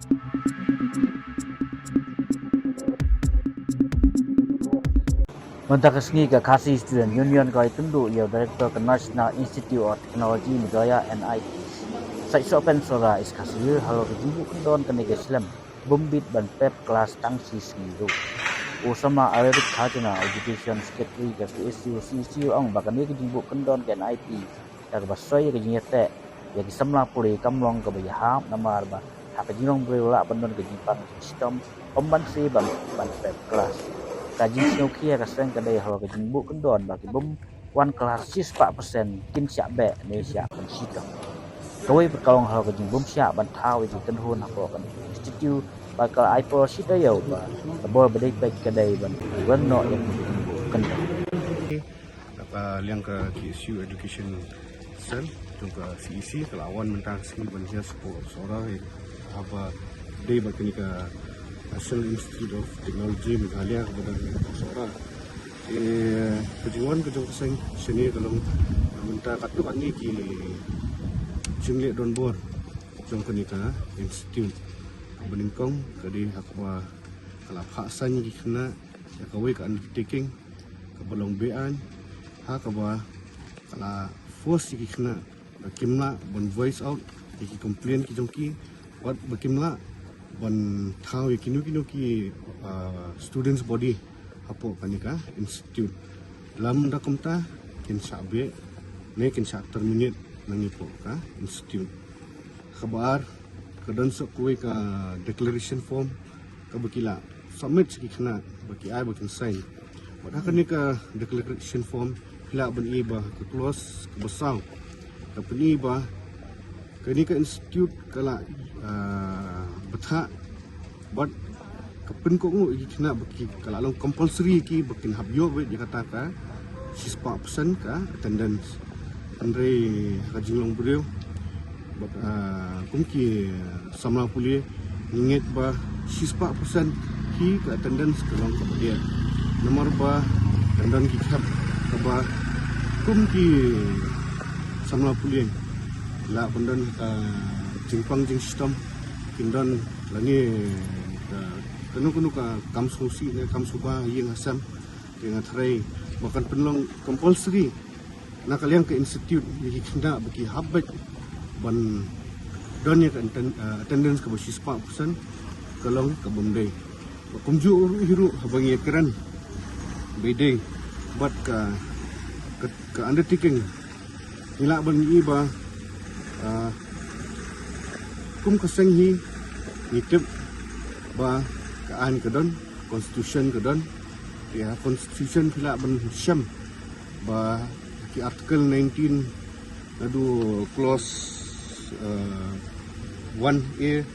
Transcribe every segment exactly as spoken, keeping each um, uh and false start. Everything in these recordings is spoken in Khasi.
Mynta ka sngi ka Khasi Student Union ka la ïakynduh ïa u Director ka National Institute of Technology Meghalaya, N I T, Syed Sohpen Sohra S Khasi halor ka jingbuh kyndon kane ka shlem, bym bit ban pep klas tang shi sngi ruh. U samla Aravind Kharjana, Education Secretary ka K S U C E C, u ong ba kane ka jingbuh kyndon ka N I T da kaba soi ïa ka jingïateh ïa ki samla pule kam long kaba ïahap, namar ba ha ka jinglong briew lah ban don ka jingpang jingshitom, ym ban shu ban, ban pep klas. Ka jingsngewkhia ka seng ka dei halor ka jingbuh kyndon ba ki bym wan klas shispah percent kin shah beh ne shah pynshitom. Kawei pat ka long halor ka jingbym shah ban thaw ïa ki kynhun hapoh ka institute, bad ka la ai por shi taïew ba ka bor ba dei peit ka dei ban wan noh ïa ki kynhun. Na ka liang ka K S U Education Cell jong ka C E C ka la wan mynta ka sngi ban hiar sha u Sohra haba dei bad kane ka National Institute of Technology Meghalaya kaba don ha Sohra. Eh, ka jingwan ka jong ka seng shane ka long mynta katto katne ki jingleh donbor jong kane ka institute. Kaba nyngkong ka dei ha kaba ka la phah saiñ ïa ki khynnah ïa kawei ka undertaking kaba long be-aiñ, ha kaba ka la force ïa ki khynnah ba kim lah ban voice out ïa ki complain ki jong ki, bad ba kim lah ban thaw ïa kino kino ki, ah, students body hapoh kane ka institute. Lymda kumta kin shah beh ne kin shah terminate nangne hapoh ka institute. Kaba ar, ka don sa kawei ka declaration form kaba ki la submit sha ki khynnah ba ki ai ba kin sign. Bad ha kane ka declaration form phi lah ban i ba ka clause kaba saw ka pyni ba kane ka institute ka la, ah, bthah bad ka pynkohnguh ïa ki khynnah ba ki, ka la long compulsory ïa ki ba kin hap ïoh beit ïa kata ka shispah percent ka attendance. Hynrei ha ka jinglong briew bad, ah, kum ki samla pule ngi ngeit ba shispah percent hi ka attendance ka long kaba diah. Namar ba kan don ki khep kaba kum ki samla pule lah ban don, ah, jingpang jingshitom, kin don lane, ah, kano kano ka kam sngewsih ne kam sngewbha ha ïing ha sem. Te nga tharai ba kan pynlong compulsory na ka liang ka institute ïa ki khynnah ba ki hap beit ban don ïa ka atten-, ah, attendance kaba shispah percent, ka long kaba ym dei. Ba kumjuh ruh hi ruh haba ngi ïakren ba ïadei bad ka, ka, ka undertaking, ngi lah ban i ba, ah, kum ka seng hi ngi tip ba ka aiñ ka don, constitution ka don. Te ha constitution phi lah ban shem ba ki article nineteen naduh clause, ah, one A,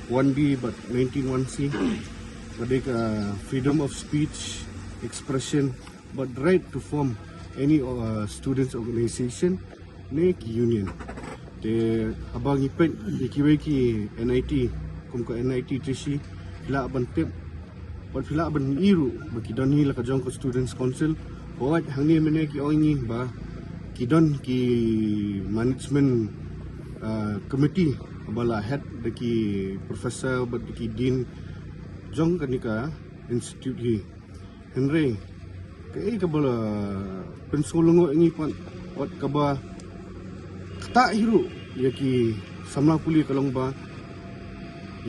one B bad nineteen one C, ka dei ka freedom of speech, expression bad right to form any, uh, students organization ne ki union. Te haba ngi peit ïa kiwei ki N I T, kum ka N I T Trichy, phi lah ban tip bad phi lah ban i ruh ba ki don hi la ka jong ka Students Council. Hooid hangne mynne ki ong ïa ngi ba ki don ki management, uh, committee ba la head da ki professor bad da ki dean jong kane ka institute hi. Hynrei kaei kaba la pynsngewlyngngoh ïa ngi pat, wat kaba ktah hi ruh ïa ki samla pule ka long ba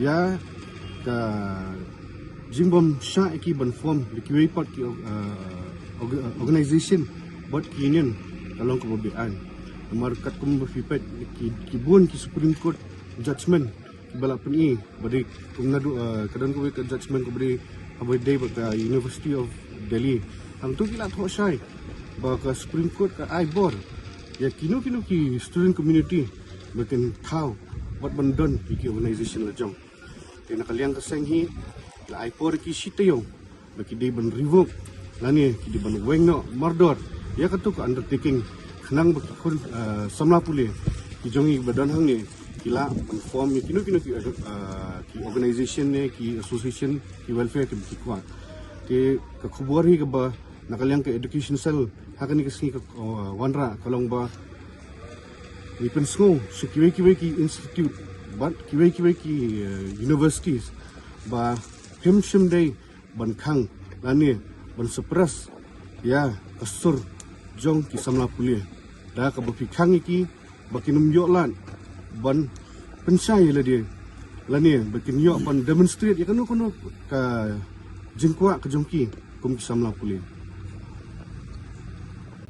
ïa ka jingbym shah ïa ki ban form da kiwei pat ki, uh, org-, uh, organization bad ki union ka long kaba be-aiñ. Namar katkum ba phi peit ki, ki bun ki Supreme Court judgment kiba la pyni ba dei kum naduh, uh, ka don kawei ka judgment kaba dei, kaba dei bad ka University of Delhi. Hangto ki la thoh shai ba ka Supreme Court ka ai bor ïa kino kino ki student community ba kin thaw bad ban don ïa ki organization la jong. Te na ka liang ka seng hi la ai por ïa ki shi taïew ba ki dei ban revoke lane ki dei ban weng noh mardor ïa kato ka undertaking, khnang ba ki khun, eh, samla pule ki jong ngi ba don hangne ki lah ban form ïa kino kino ki, eh, ki organization ne ki association, ki welfare kiba ki kwah. Te ka khubor hi kaba na ka liang ka education cell ha kane ka sngi ka, eh, wanrah ka long ba ngi pynsngew sha kiwei kiwei ki institute Bad kiwei kiwei ki eh, universities ba phim shym dei ban khang lane ban suppress ïa ka sur jong ki samla pule. Da kaba phi khang ïa ki ba kin ym ïoh lad ban pynshai ïa lade lane ba kin ïoh ban demonstrate ïa kano kano ka jingkwah ka jong ki kum ki samla pule.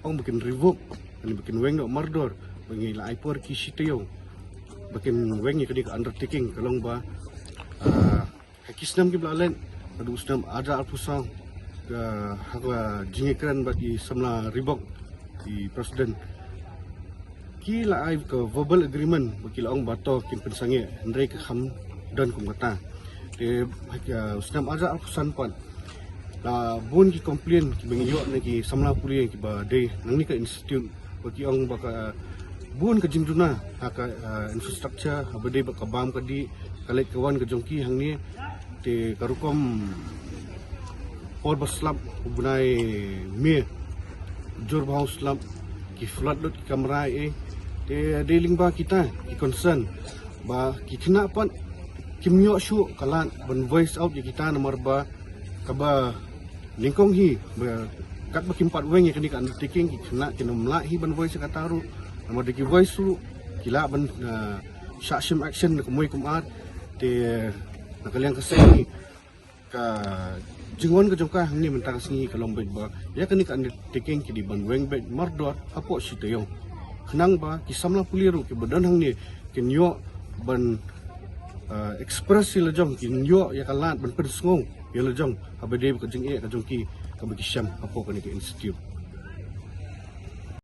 Ong ba kin revoke lane ba kin weng noh mardor ba ngi la ai por ki shi taïew ba kin weng ïa kane ka undertaking ka long ba ah, ha ki snem kiba la leit, naduh u snem arhajar arphew saw, ka ha ka jingïakren bad i samla Reebok, i president, ki la ai ka verbal agreement ba ki la ong ba to kin pynsangeh, hynrei ka kham don kum kata. Te ha ka snem arhajar arphew san pat la bun ki complain kiba ngi ïoh na ki samla pule kiba dei nangne ka institute, ba ki ong ba ka bun ka jingduna ha ka ah, infrastructure haba dei ba ka bam ka dih, ka leit ka wan ka jong ki hangne. Te ka rukom por ba slap u bnai May, jur bha u slap, ki flood lut ki kamra eh. Te dei lyngba kita ki concern ba ki khynnah pat kim ïoh shuh ka lad ban voice out ïa kita namar ba kaba nyngkong hi ba katba kim pat weng ïa kane ka undertaking ki khynnah kin ym lah hi ban voice ïa kata ruh. Namar da ki voice ruh ki lah ban ah, shah shim action na ka mui kum ar. Te na ka liang ka seng hi ka jingwan ka jong ka hangne mynta ka sngi ka long beit ba ïa kane ka undertaking ki dei ban weng beit mardor hapoh shi taïew. Khnang ba ki samla pule ruh kiba don hangne kin ïoh ban ah, express ïa la jong, kin ïoh ïa ka lad ban pynsngew ïa la jong haba dei ba ka jingeh ka jong ki kaba ki shem hapoh kane ka institute.